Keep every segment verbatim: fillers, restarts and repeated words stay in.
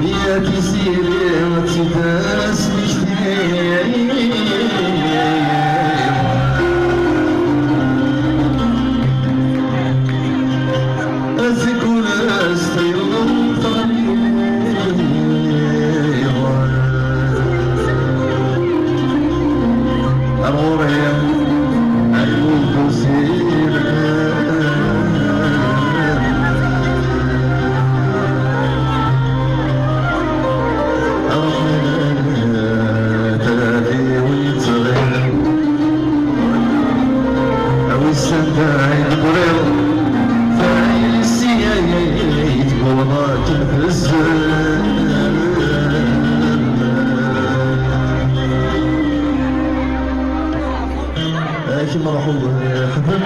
يا تسيري تداس مشتي. أزكون أستيقظ. Ar ɣur-i, ar ɣur-i. A Ṛṛeḥman, a Tadli win yettɣiḍ, a wissen anda ay d-tebriḍ, tayri-s ay tewweḍ akken tezzer. Akem ruḥu xdem.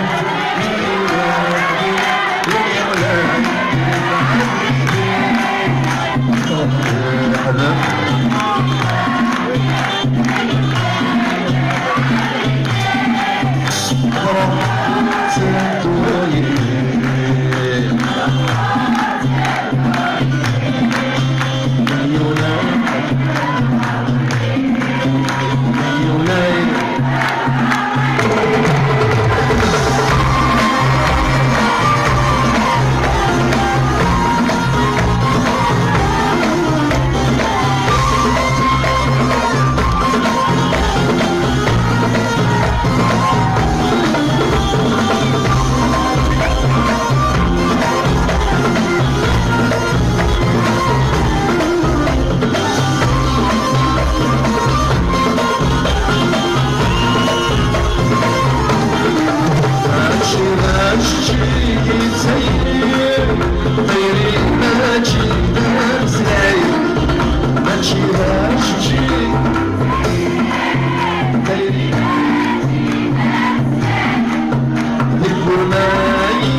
Deg wurmayi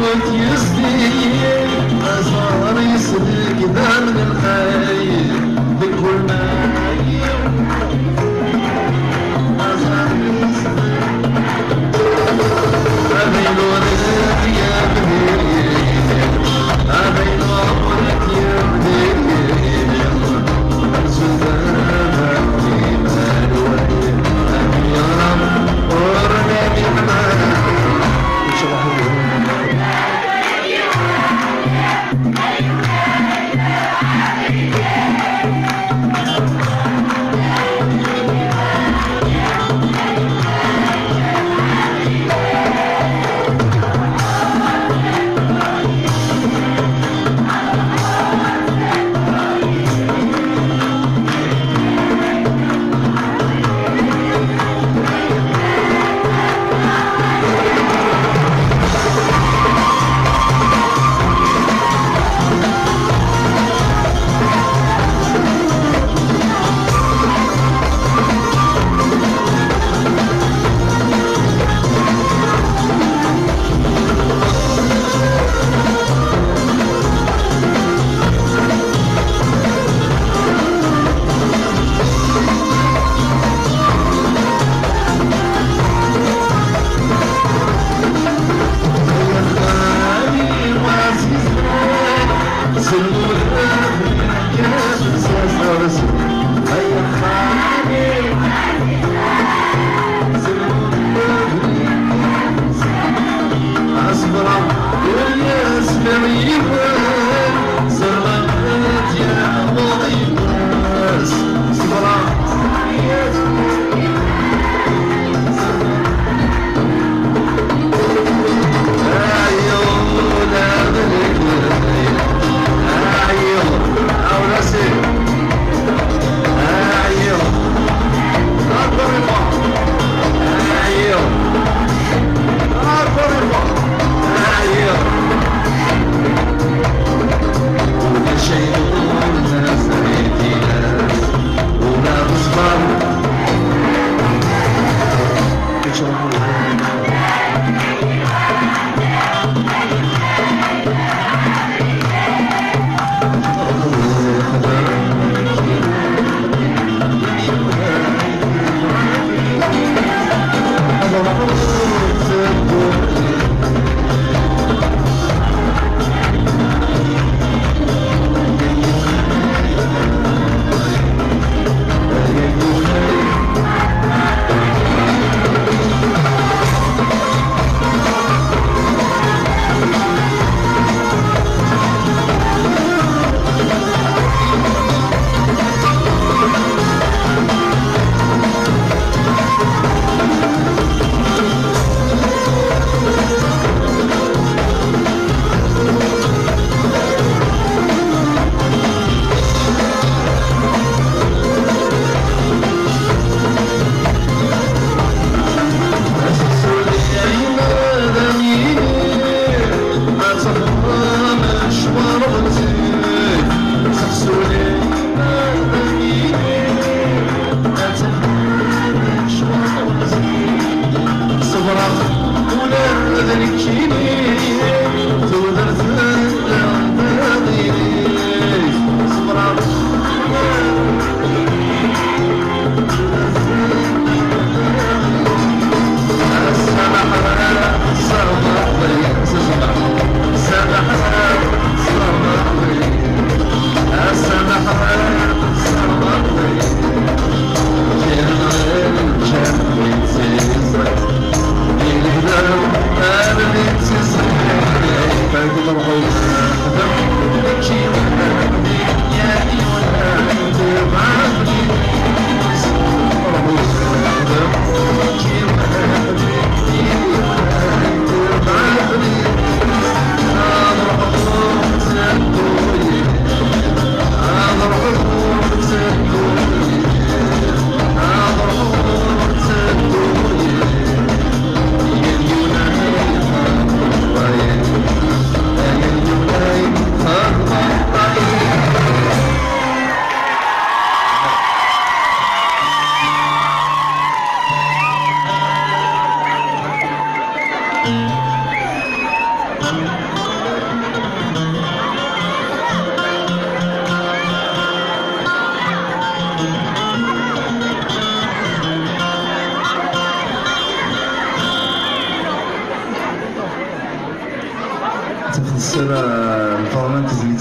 ur t-yezdi, aẓar-is deg idammen lqay. Deg wurmayi, aẓar-is deg, ad iluret yemdin, ad iluret yemdin.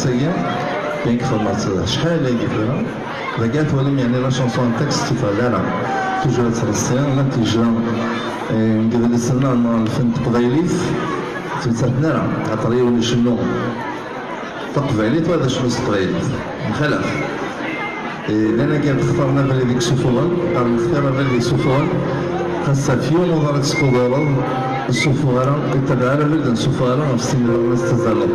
Sagi, bien que txedmeḍ acḥal ay yefra, dagi ad twalim, yeɛni, la chanson n texte ur tebɛed ara. Toujours ad ttreṣṣi, la tija, eh, deg yidlisen-nneɣ n lfen n teqbaylit, ur ttmettaten ara, axaṭer yiwen icennu taqbaylit, wa d acemma s teqbaylit. Mxalaf. Eh, llan agi ad xtaren abrid i yessufuɣen, qqaren xtir abrid i yessufuɣen, xas ɣef yiwen uḍar i tesqudureḍ, ur ssufuɣ ara, ur ttabaɛ ara abrid ur ssufuɣ ara ɣef sin iḍarren i tettazzaleḍ.